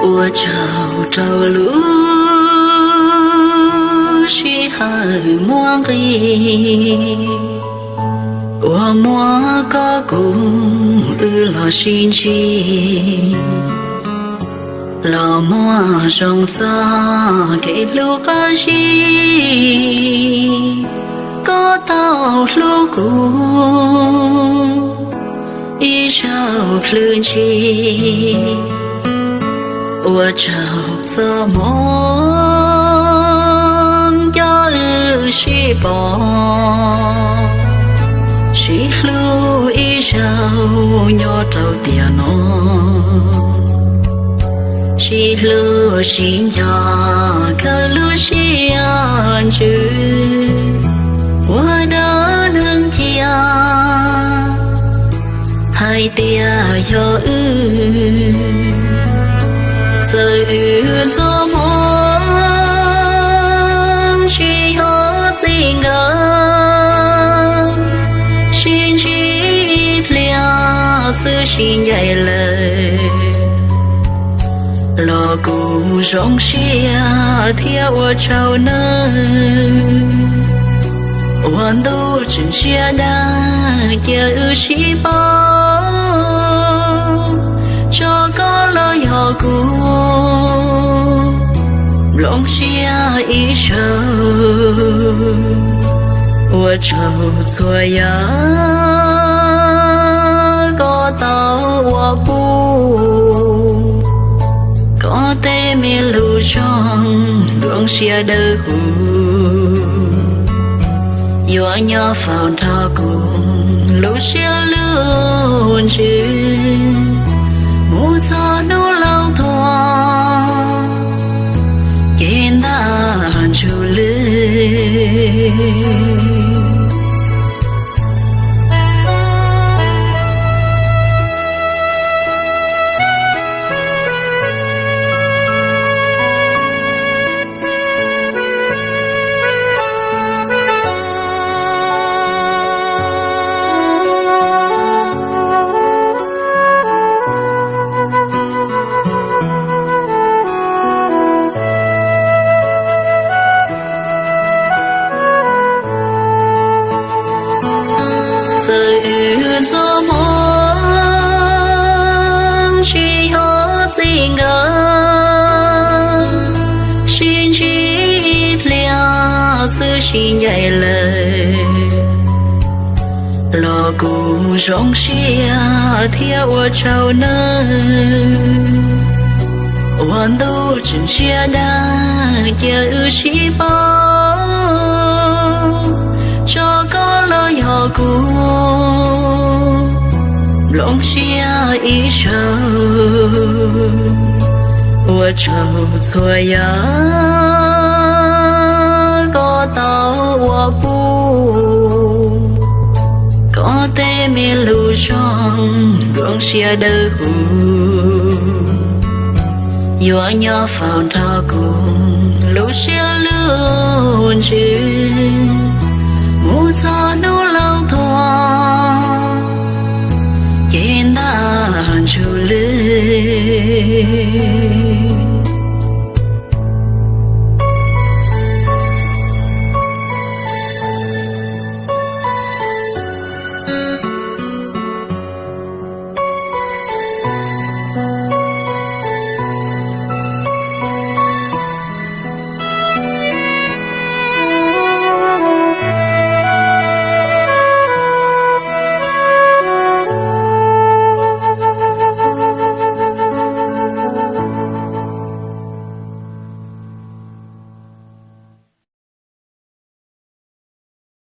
Ua tsaug rau lub sij hawm muaj nqis uas muaj koj kuv wb los sib ntsib, los muaj zoo txog kev hlub qab zib. Koj tau hlub kuv ib zaug plhws ntshis, ua tsaug txoj hmoov coj wb sib pom, sib hlub ib zaug nyob rau tiam no, sib hlub sib nco kawg lub siab ntsws, ua dab neeg cia hais tias yog wb. Txawm wb txoj hmoov tsis yog txij nkawm, sib ntsib ib pliag xwb sib ncaim lawm, los kuv zoo siab thiab ua tsaug nawb. Ua ntu tseem ntsiab dab cia wb sib paub, tso koj los yog kuv, nplooj siab ib zaug, ua tsaug txhua yam koj tau ua pub. Koj tej me lus zoo nplooj siab dawb huv, yuav nyob faus nrho kuv lub siab lub ntsws mus txog hnub laus tuag ces ntaj ntsug lwj. Txawm wb txoj hmoov tsis yog txij nkawm, sib ntsib ib pliag xwb sib ncaim lawm, los kuv zoo siab thiab ua tsaug nawb. Ua ntu tseem ntsiab dab cia wb sib paub, tso koj los yog kuv, nplooj siab ib zaug, ua tsaug txhua yam koj tau ua pub. Koj tej me lus zoo nplooj siab dawb huv, yuav nyob faus nrho kuv lub siab lub ntsws mus txog hnub laus tuag ces ntaj ntsug lwj.